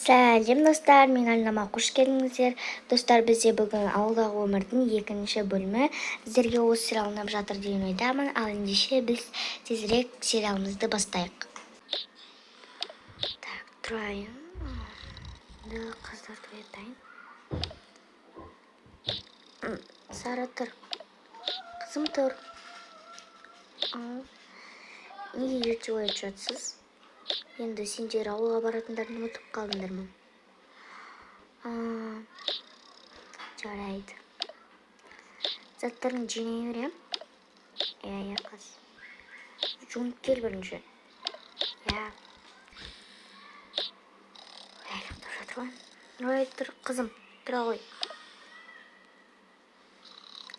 Сәлем достар, мен арнама қош келдіңіздер. Достар, бізде бүгін ауылдағы өмірдің екінші бөлімі. Сіздерге осы сериал ұнап жатыр деген ойдамын. Ал ендеше біз тезірек сериалымызды бастайық. Так, тұрайын. Енді қыздарды оятайын. Сара, тұр. Қызым, тұр. Неге ерте оятып жатсыз? Енді сендер ауылға баратындарын ұмытып қалдыңдар ма? Жарайды. Заттарыңды жинай бер, иә? Иә, иә, қыз. Жуынып кел бірінші. Иә. Әлі ұйықтап жатыр ғой. Ой, тұр, қызым, тұра ғой.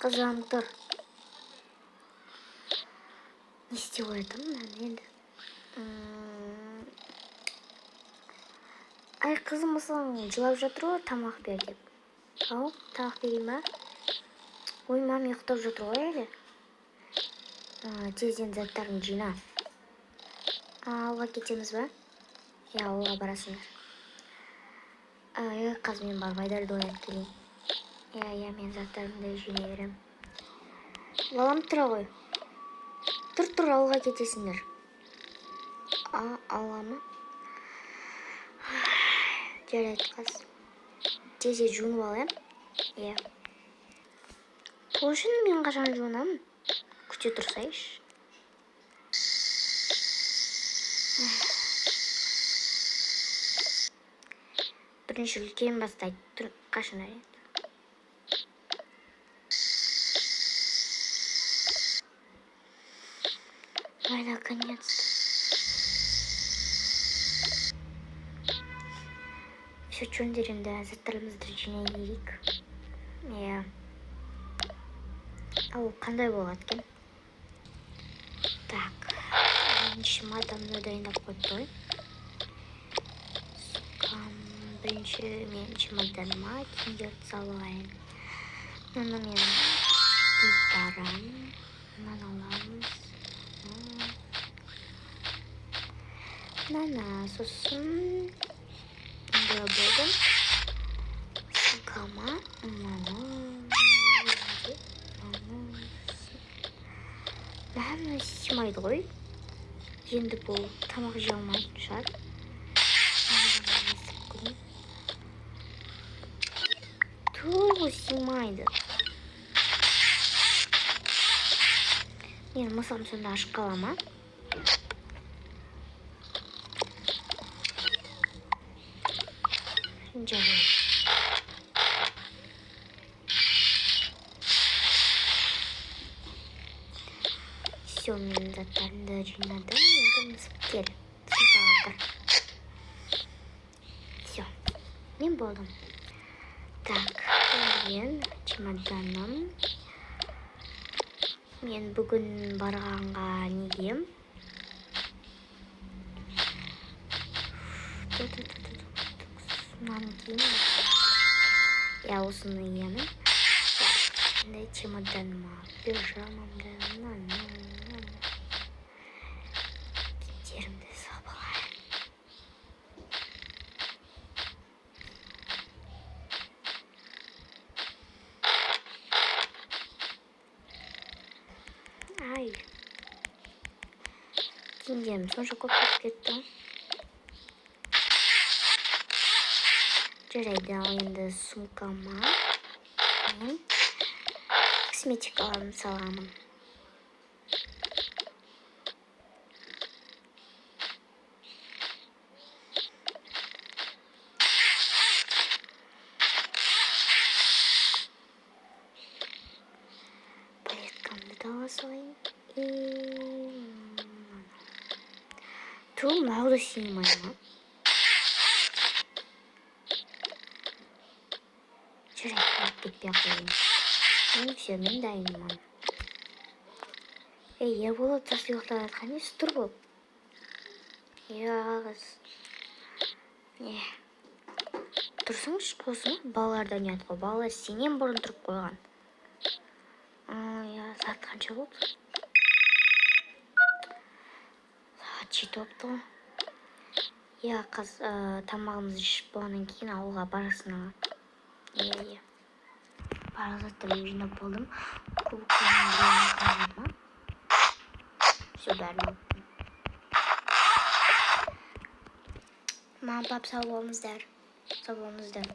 Қызым, тұр. Не істеп оятамын мынаны енді? Ай, қызым, мысығың жылап жатыр ғой, тамақ бер деп. Ау, тамақ берейін ба? Ой, мам ұйықтап жатыр ғой әлі. Тезден заттарыңды жина. Ауылға кетеміз ба? Иә, ауылға барасыңдар. Қазір мен барып Айдарды оятып келейін. Иә, иә, мен заттарымды жинай беремін. Балам, тұра ғой. Тұр, тұр, ауылға кетесіңдер. Ауылға ма? Жарайды, қыз. Тез жуынып ал, иә? Иә. Сол үшін мен қашан жуынамын? Күте тұрсайшы. Бірінші үлкен бастайды. Тұр, қашан әлі? Ой, наконец-то. Все, чөндер енді заттарымызды жинай берейік. Иә. Ал қандай болады екен? Так, чемоданды дайындап қойыпты ғой. Бірінші мен чемоданыма киімдерді салып алайын. Мынаны мен киіп барамын. Мынаны аламыз. Мынаны сосын болды. Сумкама мынаны, мынаны сыймайды ғой. Енді бұл тамақ жей алмайтын шығар. Ту, сыймайды. Менің мысығым сонда ашық қала ма? Жарайды. Все, мен заттарымды жинадым. Енді мысық кел. Сумкаға кір. Все, мен болдым. Так, енді мен чемоданым. Мен бүгін барғанға не киемін? Мынаны киемін. Иә, осыны киемін. Енді чемоданыма пижамамды, мынаны, киімдерімді салып алайын. Ай, киімдерім сонша көп болып кетті. Жарайды, ал енді сумкама мен косметикаларымды саламын. Палеткамды да ала салайын. И ту, мынау да сыймай ма? Жарайды, алып кетпей ақ қояйын. Мен все, мен дайынмын. Ей, Ерболат жас ұйықтап жатқан емес, тұр бол. Иә, қыз. Не? Тұрсаңшы, қосың. Балалардан ұят қой. Балалар сенен бұрын тұрып қойған. Иә, сағат қанша болды? Сағат 7 болыпты ғой. Иә, тамағымызды ішіп болғаннан кейін ауылға барасың. Иә, иә. Барлық заттарымды жинап болдым. Кубоктарымды ма? Все, бәрін алыппын. Мам, пап, сау болыңыздар. Сау болыңыздар.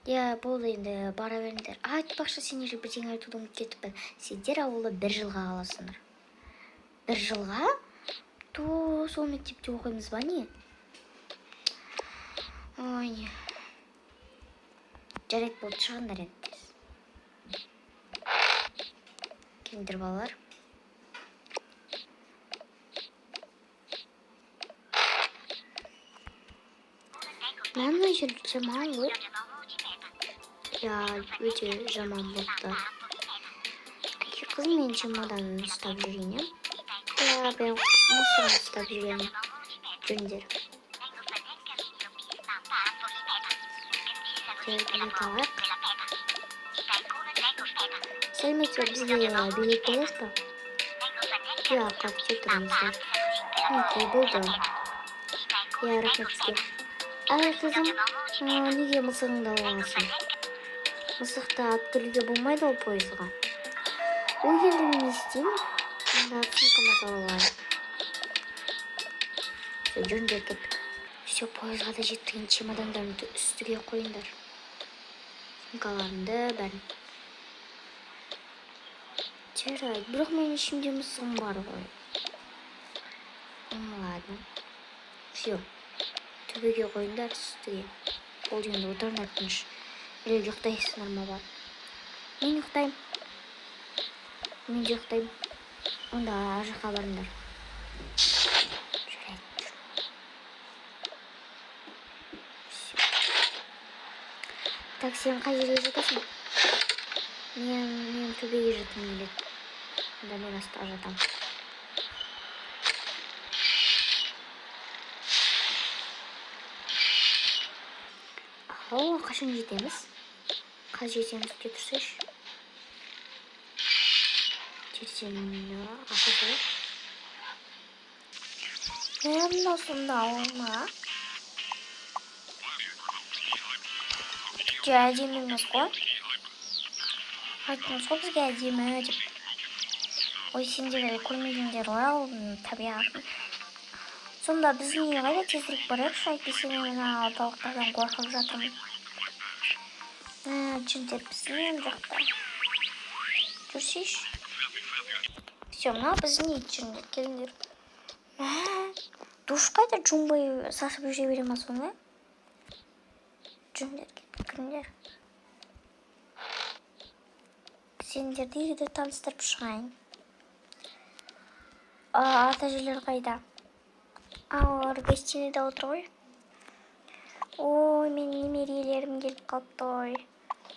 Иә, болды енді, бара беріңдер. Айтпақшы, сендерге бірдеңе айтуды ұмытып кетіппін. Сендер ауылда 1 жылға қаласыңдар. 1 жылға? Ту, сол мектепте оқимыз ба, не? Ой, не. Жарайды, болды, шығыңдар енді тез. Келіңдер, балалар. Мына жер жаман ғой. Иә, өте жаман болыпты. Әке, қызым, мен чемоданын ұстап жүрейін, иә? Иә, мен мысығын ұстап жүремін. Жүріңдер. Билет алайық. Сәлеметсіз бе, бізге билет бересіз бе? Иә, қауіпте тұрыңыздар. Мінекей, болды. Иә, рахмет сізге. Ай, қызым, неге мысығыңды алып аласың? Мысықты алып келуге болмайды ғой пойызға. Ой, енді мен не істеймін? Онда сумкама салып алайын. Все, жүріңдер, кеттік. Все, пойызға да жеттік. Енді чемодандарымды үстіге қойыңдар. Сумкаларымды бәрін. Жарайды, бірақ менің ішімде мысығым бар ғой. Ладно. Все. Төбеге қойыңдар, үстіге. Болды, енді отырыңдар тыныш. Или ұйықтайсыңдар ма бар? Мен ұйықтаймын. Мен де ұйықтаймын. Онда ар жаққа барыңдар. Жарайды. Все. Так, сен қай жерге жатасың? Мен төбеге жатқым келеді. Онда мен астыға жатамын. О, қашан жетеміз? Қазір жетеміз деп тұрсайшы. Терезені аша салайық. Мынау сонда ауыл ма? Түкте әдемі емес қой. Айттыңыз ғой бізге әдемі деп. Ой, сендер әлі көрмедіңдер ғой ауылдың табиғатын. Сонда біздің үйге қайда тезірек барайықшы, әйтпесе мен мына балықтардан қорқып жатырмын. Жүріңдер, біздің үй жақта. Жүрсейші. Все, мынау біздің үй, жүріңдер, келіңдер. Душ қайда, жуынбай сасып жүре бере ма соны? Жүріңдер, кіріңдер. Сендерді үйді таныстырып шығайын. Ата-әжелер қайда? Олар гостиныйда отыр ғой. Ой, менің немерелерім келіп қалыпты ғой.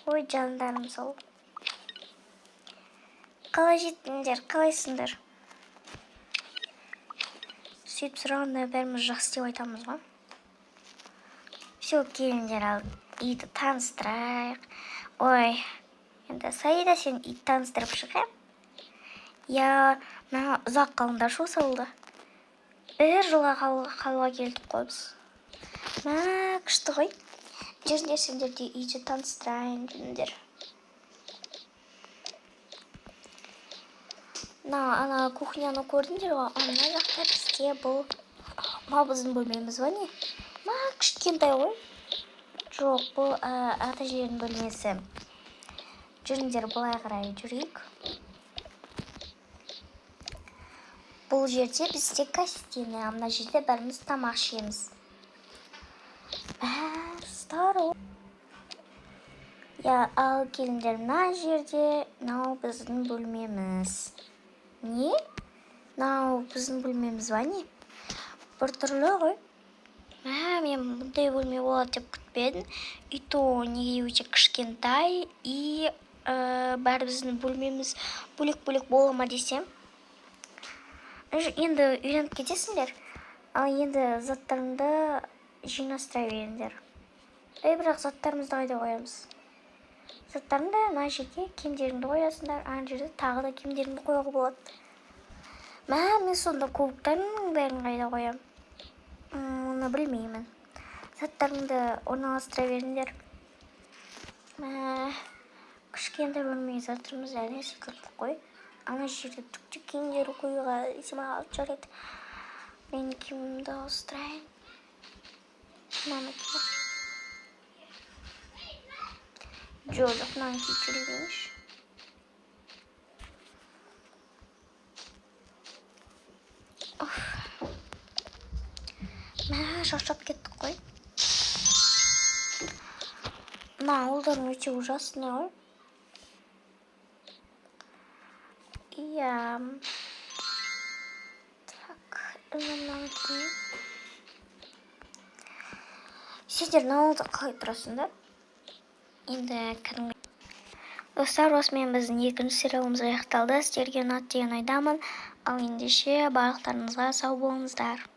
Ой, жандарым сол. Қалай жеттіңдер, қалайсыңдар? Сөйтіп сұрағанда бәріміз жақсы деп айтамыз ғой. Все, келіңдер, ал үйді таныстырайық. Ой, енді Саида, сен үйді таныстырып шық, ә? Иә, мына ұзақ қалыңдаршы осы ауылда. 1 жылға қалуға келдік қой біз. Мә, күшті ғой. Жүріңдер, сендерді үйді таныстырайын, жүріңдер. Мына, ана кухняны көрдіңдер ғой, ана жақта бізде бұл мынау біздің бөлмеміз ба не? Мә, кішкентай ғой. Жоқ, бұл ата-әжелердің бөлмесі. Жүріңдер, былай қарай жүрейік. Бұл жерде бізде гостиная, мына жерде бәріміз тамақ ішеміз. Здорово. Иә, ал келіңдер, мына жерде мынау біздің бөлмеміз. Не? Мынау біздің бөлмеміз ба не? Біртүрлі ғой. Мә, мен бұндай бөлме болады деп күтпедім. И то неге өте кішкентай, и бәрі біздің бөлмеміз бөлек-бөлек бола ма десем. Енді үйреніп кетесіңдер. Ал енді заттарыңды жинастыра беріңдер. Ей, бірақ заттарымызды қайда қоямыз? Заттарыңды мына жерге киімдеріңді қоясыңдар, ана жерде тағы да киімдеріңді қоюға болады. Мә, мен сонда кубоктарымның бәрін қайда қоямын? Оны білмеймін. Заттарыңды орналастыра беріңдер. Мә, кішкентай бөлмеге заттарымыз әлі сатылып қой. Ана жерде түкті киімдер қоюға сыймай қалды. Жарайды. Мен киімімді ауыстырайын. Мынаны киемін. Жоқ, жоқ, мынаны киіп жүре берейінші. Оф. Мә, шаршап кеттік қой. Мына ауылдар өте ужасный ғой. Иә. Так, мынаны киейін. Сендер мына ауылда қалай тұрасыңдар? Енді кәдімгі. Достар, осымен біздің екінші сериалымыз аяқталды. Сіздерге ұнады деген ойдамын. Ал ендеше барлықтарыңызға сау болыңыздар.